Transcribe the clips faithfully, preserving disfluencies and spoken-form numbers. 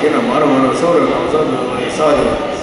ཡིན་ན་མར་མར་སོགས་རེ་ལམ་སང་དུ་ཡོད་པའི་ས་དེ།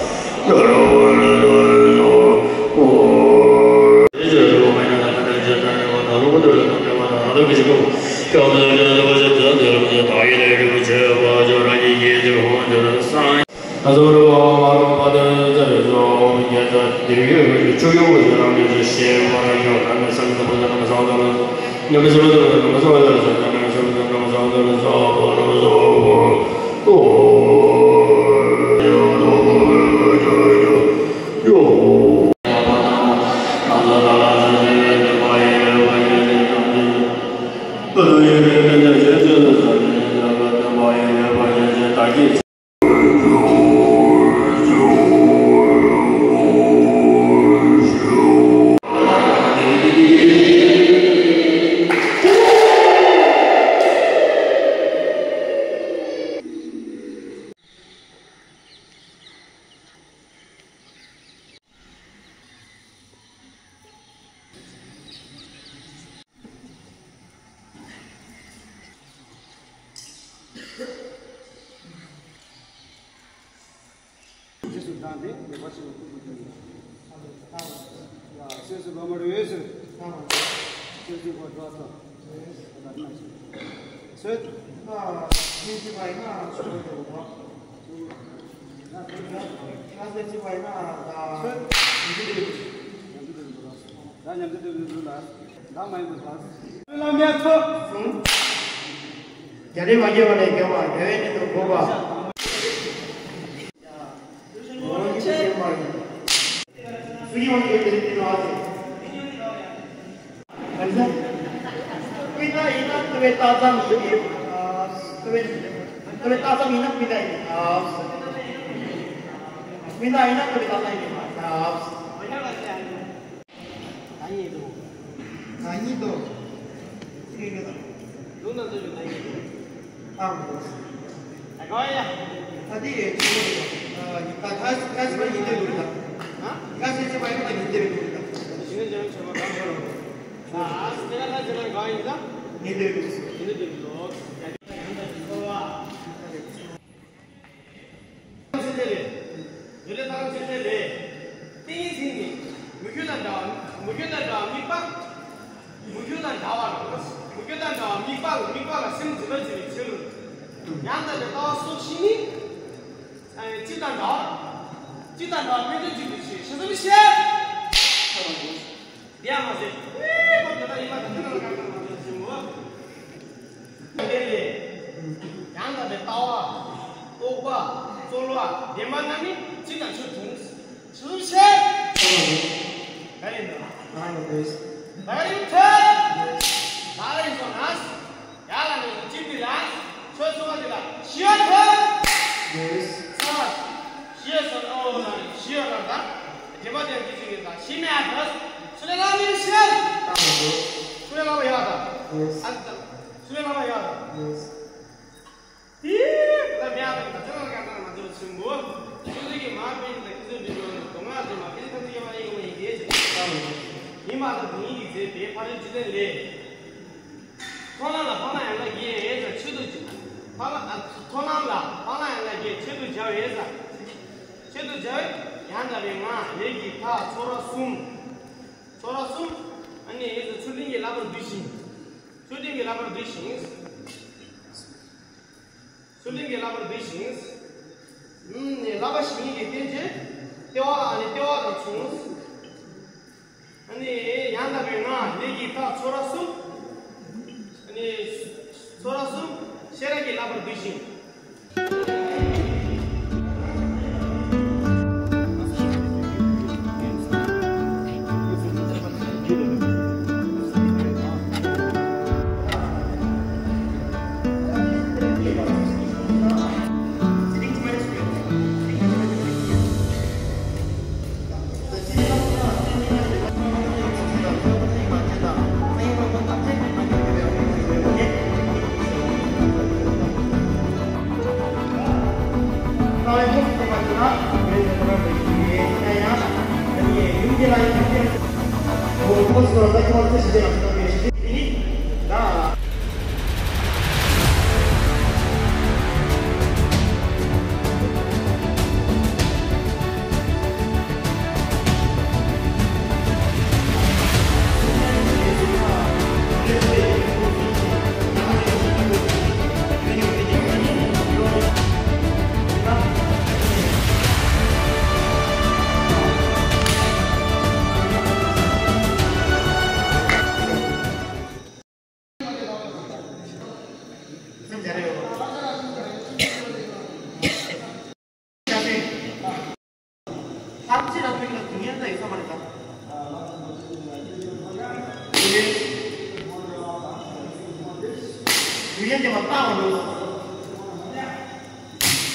རྗེས་སུ་འབྲངས་ཏེ་ལེགས་པར་ཕྱེ་བའི་སྐུ་གཟུགས་ཀྱི། ཡ་སོས་སུ་བ་མར་འོས་སུ། སོས་སུ་བ་འགྲོ་ཐོ། ད་ན་ཞིག་སོས། ཨ་ཡིན་གྱི་བ་ཡིན་ན་ཆོག་གི་རེད་བ། ང་སོས་ཀྱི་བ་ཡིན་ན་ད་ཡིན་གྱི་རེད། ད་ཉམས་ཚོད་སྟོན་ནས་འདུག་ལ། ད་མ་ཡིན་པ་དང་། བླ་མའི་ཚོགས། རྒྱ་རིགས་མ་སྐྱེས་པ་ནས་སྐྱེ་བ་རྒྱ་བའི་གནས་སུ་འགོད་པ། འོ་ཉིད་སྐྱེས་པ་ཡིན། སུ་ཡིན་བ་སྐྱེས་དེ་རིགས་ཀྱི་ལ་ཟེར། ཀུན་ད་ཡིན་ན་ཀུན་ད་ཡིན་ན་ཀུན་ད་ཡིན་ན་ཀུན་ད་ཡིན་ན་ཀུན་ད་ཡིན་ན། ང་གཉིས་འདུག་ང་གཉིས་འདུག་ཅི་གི་གི་དང་། ལུང་དང་འདོད་པའི་ང་གཉིས་འདུག་ཨ་མོ། ཨ་གོ་ཡ། ད་དེ་ཡི་ཆུ་མོ་རེད། ད་ད་ད་ད་ཞིག་པ་ཡིན་འདོད་འདུག་ད། ཧ། ད་ཞིག་ཞིག་པ་ཡིན་ད་ཡིན་འདོད་འདུག་ད། ཞིག་ནི་ཇམ་ཆེ་བ་གང་འདོད་རོགས། ད་ཨ་སི་ཏེ་ལ་ད་ཅི་ལ་གང་ཡིན་ད། ཡིན་འདོད་འདུག་ཡིན་འདོད་འདུག་ཡང་ད་ཅི་ཚོར་བ། ཚད་ལས། ཡོད་ལས་ཐར་ཚད་ལས། ཏིང་ངེ་འཛིན་ནི། མུ་ཁྱུད་དང་འདྲ་བ། མུ་ཁྱུད་དང་འདྲ་བ་དམིགས་པ། མུ་ཁྱུད་དང་འདྲ་བ། མུ་ཁྱུད་དང་འདྲ་བ་དམིགས་པ་ལ། དམིགས་པ་ལ་སེམས་འཛིན་པར་བྱེད་པའི་ཕྱིར། ཡང་དག་པའི་ལྟ་བ་སོགས་བཞི་ནི། ཨ་གཅིག་དང་འདྲ་བ། གཅིག་དང་འདྲ་བ་ཕན་ཚུན་གཅིག་ཏུ་བྱེད། ཞེས་སོགས་ནི་བཤད། འདི་ཡང་མ་ཟད། ཨེ་ཁོ་དེ་ལྟར་ཡིན་པ་དང་དེ་ལྟར་གང་ལྟར་མ་ཟད་ཞེས་མོ། དེ་ལས། ཡང་དག་པའི་ལྟ་བ། རྟོག་པ། རྩོལ་བ། བདེན་པ་རྣམས་ནི་སྤྱི་དང་ཕྱིར་མཚུངས། ཕྱིར་མཚུངས་ཆེ། ག་རེ་ཡིན་ནམ། ག་རེ་ཡིན་ཐལ། ག་རེ་ཡིན་སོང་ན། ཡར་ལ་ནི་སྤྱི་འདི་ལ། ཆོས་གསུང་བ་འདི་ལ་ཞི་བ་ཐལ། ས། ཞི་བ་སོང་ཨོ་ན་ཞི་བ་ལ་དང་། བདེན་པ་དེ་ཡང་སྐད་ཅིག་ཡིན་ལ་ཞི་མེད་ཨ་ཐལ། སུ་ལས་ལ་མིན་ཤེས། སུ་ལས་ལ་བ་ཡ་དང་། ཨ་དང་། སུ་ལས་ལ་བ་ཡ་དང་། དེ་ལ་མེད་དང་ད་ཅི་ལ་ག་ད་མ་ཚོ་ཆེན་པོ། ཆུ་ཚོད་ཀྱི་མ་དཔེ་ནི་ད་ཁྱི་ཚོད་འདི་ལོ་དོ་ང་ཚོ་མ་དཔེ་ནི་ད་ཚོད་ཡ་མ་ཡིན་གོ་མ་ཡིན་དེ་ཆེ། ཡིན་མ་ད་དེ་ཡིན་གྱི་ཚེ་དེ་ཕ་རོལ་ཅི་ལྟན་ལས། མཐོང་ལམ་ལ་ཕ་མ་ཡང་དག་བརྒྱད་ཡོད་ཙང་ཆེད་དུ་བྱ། ཕ་མ་ཨ་མཐོང་ལམ་ལ་ཕ་མ་ཡང་དག་བརྒྱད་ཆེད་དུ་བྱ་བའི་ས། ཆེད་དུ་བྱ་བའི་ཡང་དག་པའི་ངག་ལས་ཀྱི་མཐའ་ཚོར་བ་གསུམ། ཚོར་བ་གསུམ། ཨ་ནི་ཡོད་ཙང་ཚུལ་ཁྲིམས་ཀྱི་བསླབ་པར་འདུས་ཤིང་། ཚུལ་ཁྲིམས་ཀྱི་བསླབ་པར་འདུས་ཤིང་། ཚུལ་ཁྲིམས་ཀྱི་བསླབ་པར་འདུས་ཤིང་། ཨུམ་ནི་བསླབ་པ་བཞི་ཉིད་ཀྱི་རྟེན་ཅན། ལྟེ་བ་ཨ་ནི་ལྟེ་བ་དང་མཚུངས། ཨ་ནི་ཡང་དག་པའི་ངག་ལས་ཀྱི་མཐའ་ཚོར་བ་གསུམ། ཨ་ནི་ཚོར་བ་གསུམ་ཤེས་རབ་ཀྱི་བསླབ་པར་འདུས་ཤིང་།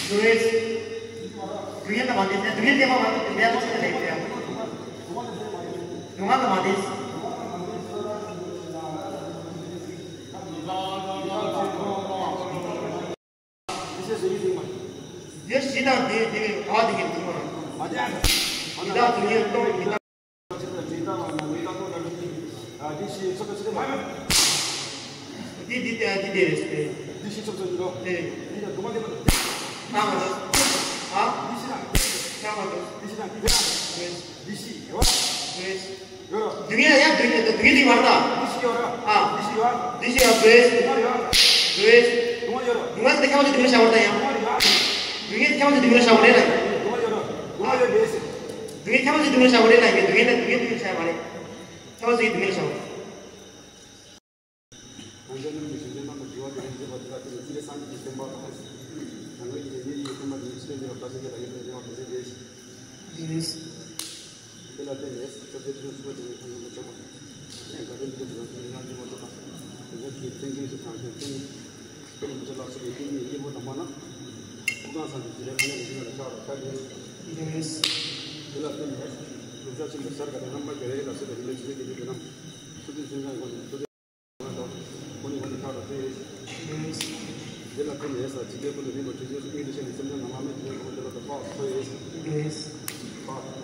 Luis, Luis, no mates, Luis, no mates, Luis, no mates. Yes, she does. She does. འདི་འདི་འདི་འདི་རེད། འདི་ཤི་ཚོགས་ཚོགས་འདི་རོ། ཨེ། འདི་ལ་དུ་མ་འདི་མ་འདི། ཨ་མ་འདི། ཨ། འདི་ཤི་ན། ཨ་མ་འདི། འདི་ཤི་ན་འདི་རེད། འདི་ཤི་ཡོད། ཡོད་རོ། འདི་ཡ་ཡ་འདི་འདི་འདི་འདི་བར་ད། འདི་ཤི་ཡོད་རོ། ཨ། འདི་ཤི་ཡོད། འདི་ཤི་ཡོད། རེད། དུ་མ་ཡོད། རེད། དུ་མ་ཡོད་རོ། དུ་མ་འདི་ཁྱབ་པ་འདི་དུ་མ་བྱ་བར་ད་ཡང་། དུ་མ་ཡོད་རོ། འདི་ཁྱབ་པ་འདི་དུ་མ་བྱ་བར་རེད་ལ། དུ་མ་ཡོད་རོ། དུ་མ་ཡོད་རེད། འདི་ཁྱབ་པ་འདི་དུ་མ་བྱ་བར་རེད་ལ། འདི་འདི་འདི་འདི་བྱ་བ་རེད། ཁྱབ་པ་འདི་དུ་མ་བྱ་བར། ཐམས་ཅད་སྣང་བ་ཞིང་བཅས་རྣམས་ལ་དགེ་བ་དེ་བཞིན་མཛད་པ་དེ་ལ་བརྟེན་ནས་ཚིག་ལས་སངས་རྒྱས་ཀྱི་བསྟན་པ་དང་། གྲངས་ངེས་ཀྱི་ཉེ་རིགས་ཀྱི་བསྟན་པ་དེ་ཉིད་ཕྱི་ནས་འབྱེད་པ་བཀའ་སྲུང་གི་ལ་ཡོད་པའི་བདེ་བ་དེ་ཚེ་འདས། དེ་ལ་བརྟེན་ནས་སྐྱབས་རྗེ་ཐུབ་པའི་ཐུབ་པ་དེ་ཉིད་ཐམས་ཅད་མཁྱེན་པ། དེ་ནས་དགའ་ལྡན་ཕྲིན་ལས་ཀྱི་རང་བཞིན་ཡང་ཉིད་མ་ཐོབ་པ། དེ་ཚེ་ཀྱི་མཚན་ཉིད་སུ་དང་ཞིང་མཚན་ཉིད་ཀྱི་རིན་པོ་ཆེ་ལ་སོགས་པའི་བསྟན་ཉིད་གཉེན་པོ་དམ་པ་རྣམས། ཐུགས་གང་ཟབ་ཀྱི་རྗེས་ལས་ཕན་ཡོན་གྱི་ཞིང་ལ་ཆགས་པ་བཀའ་དྲིན། དེ་ལ་བརྟེན་ནས་གདུལ་བྱ་ཆེན་པོ་ཤར་དགའ་ལྡན་རྣམ་པར་རྒྱལ་བའི་ལ་སོགས་པའི་རིམ་པས་ཆོས་ཀྱི་རིགས་དེ་རྣམས་ཐུགས་བརྩེ་ཆེན་པོས་ཀུན་ནས་ཐུགས་བརྩེ་ཆེན་པོས་ཀུན་ནས་ཆགས་པ་སྟེ། དེ་ལ་བརྟེན་ནས་ས་ཇི་སྐད་ཀུན་ཏུ་རིག་པ་ཇི་སྐད་སུ་སྙིང་རྗེ་ཆེ་ནས་སེམས་ཅན་རྣམས་མ་སྨད་དེ་ལ་དེ་ལ་དེ་ཕར་འཚོ་ཡི། ཕར།